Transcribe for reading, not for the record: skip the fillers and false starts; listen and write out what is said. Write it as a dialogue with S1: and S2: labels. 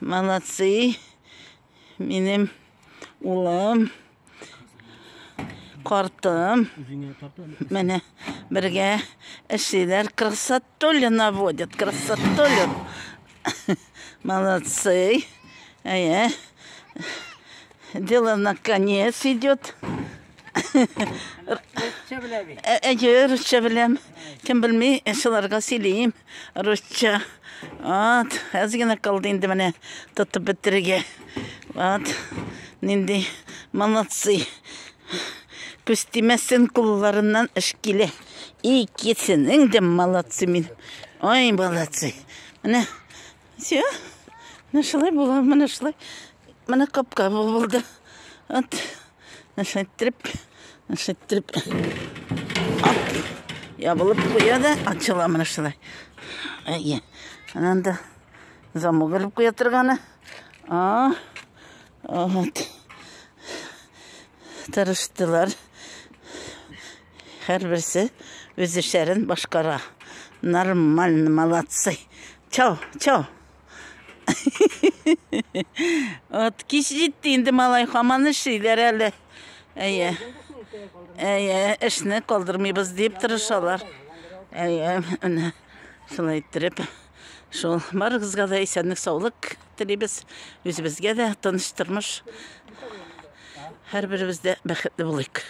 S1: Молодцы. Минем улым, картым. Менә бергә эшлиләр. Красотулю наводят, красотулю. Молодцы. Әйе. Дело на конец идет.
S2: Русча белә бит.
S1: Әйе, русча беләм. Кем белми, шуларга сөйлим. Русча. Вот, әз генә калды инде менә тотып бетерергә. Вот, нинди молодцы. Күз тимәсен, кулларыннан эш килә. Икесенең дә молодцы мин. Ой, молодцы. Менә, все. Менә шулай була, менә шулай. Менә капка булды. Вот. Менә шулай иттереп, менә шулай иттереп. Оп. Ябылып куя да ачыла менә шулай. Әйе. Аннан да замок элеп куя торганы. А. Вот. Тырыштылар. Һәрберсе үз эшләрен башкара. Нормально, молодцы. Чао, чао. Вот кич җитте инде, малай, һаман эшлиләр әле. Әйе. Әйе, эшне калдырмыйбыз дип тырышалар. Әйе, менә шулай иттереп. Шул барыгызга да исәнлек, саулык телибез. Үзебезгә дә тыныч тормыш. Һәрберебез дә бәхетле булыйк.